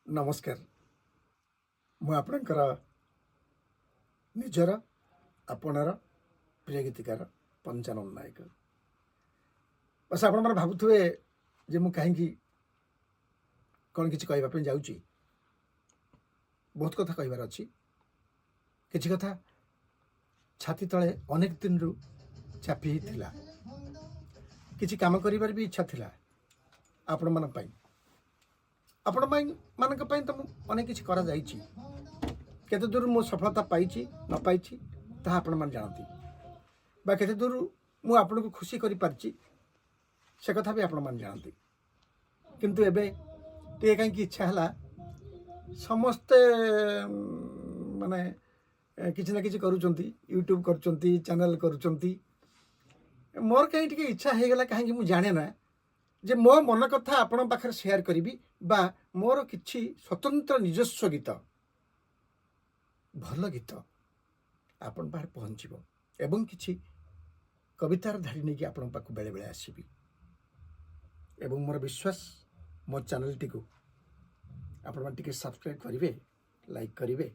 ନମସ୍କାର। ମୁଁ ଆପଣଙ୍କର ନିଜର ଆପଣାର ପ୍ରିୟ ଗୀତିକାର ପଞ୍ଚାନନ ନାୟକ। ବାସ୍, ଆପଣମାନେ ଭାବୁଥିବେ ଯେ ମୁଁ କାହିଁକି କ'ଣ କିଛି କହିବା ପାଇଁ ଯାଉଛି। ବହୁତ କଥା କହିବାର ଅଛି। କିଛି କଥା ଛାତି ତଳେ ଅନେକ ଦିନରୁ ଚାପି ହେଇଥିଲା। କିଛି କାମ କରିବାର ବି ଇଚ୍ଛା ଥିଲା ଆପଣମାନଙ୍କ ପାଇଁ। ଆପଣ ପାଇଁ ମାନଙ୍କ ପାଇଁ ତ ମୁଁ ଅନେକ କିଛି କରାଯାଇଛି। କେତେ ଦୂର ମୁଁ ସଫଳତା ପାଇଛି ନ ପାଇଛି, ତାହା ଆପଣମାନେ ଜାଣନ୍ତି ବା କେତେ ଦୂର ମୁଁ ଆପଣଙ୍କୁ ଖୁସି କରିପାରିଛି, ସେ କଥା ବି ଆପଣମାନେ ଜାଣନ୍ତି। କିନ୍ତୁ ଏବେ ଟିକେ କାହିଁକି ଇଚ୍ଛା ହେଲା। ସମସ୍ତେ ମାନେ କିଛି ନା କିଛି କରୁଛନ୍ତି, ୟୁଟ୍ୟୁବ୍ କରୁଛନ୍ତି, ଚ୍ୟାନେଲ୍ କରୁଛନ୍ତି। ମୋର କାହିଁ ଟିକେ ଇଚ୍ଛା ହେଇଗଲା, କାହିଁକି ମୁଁ ଜାଣେ ନା, ଯେ ମୋ ମନ କଥା ଆପଣଙ୍କ ପାଖରେ ସେୟାର କରିବି ବା ମୋର କିଛି ସ୍ୱତନ୍ତ୍ର ନିଜସ୍ୱ ଗୀତ, ଭଲ ଗୀତ ଆପଣଙ୍କ ପାଖରେ ପହଞ୍ଚିବ ଏବଂ କିଛି କବିତାର ଧାଡ଼ି ନେଇକି ଆପଣଙ୍କ ପାଖକୁ ବେଳେବେଳେ ଆସିବି। ଏବଂ ମୋର ବିଶ୍ୱାସ, ମୋ ଚ୍ୟାନେଲଟିକୁ ଆପଣମାନେ ଟିକେ ସବସ୍କ୍ରାଇବ୍ କରିବେ, ଲାଇକ୍ କରିବେ।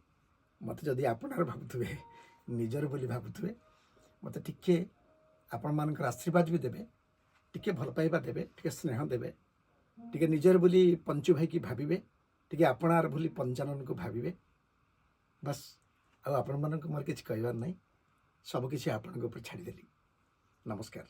ମୋତେ ଯଦି ଆପଣାର ଭାବୁଥିବେ, ନିଜର ବୋଲି ଭାବୁଥିବେ, ମୋତେ ଟିକେ ଆପଣମାନଙ୍କର ଆଶୀର୍ବାଦ ବି ଦେବେ, ଟିକେ ଭଲ ପାଇବା ଦେବେ, ଟିକେ ସ୍ନେହ ଦେବେ, ଟିକେ ନିଜର ବୋଲି ପଞ୍ଚୁ ଭାଇକି ଭାବିବେ, ଟିକେ ଆପଣାର ବୋଲି ପଞ୍ଚାନନକୁ ଭାବିବେ। ବାସ୍, ଆଉ ଆପଣମାନଙ୍କୁ ମୋର କିଛି କହିବାର ନାହିଁ। ସବୁକିଛି ଆପଣଙ୍କ ଉପରେ ଛାଡ଼ିଦେଲି। ନମସ୍କାର।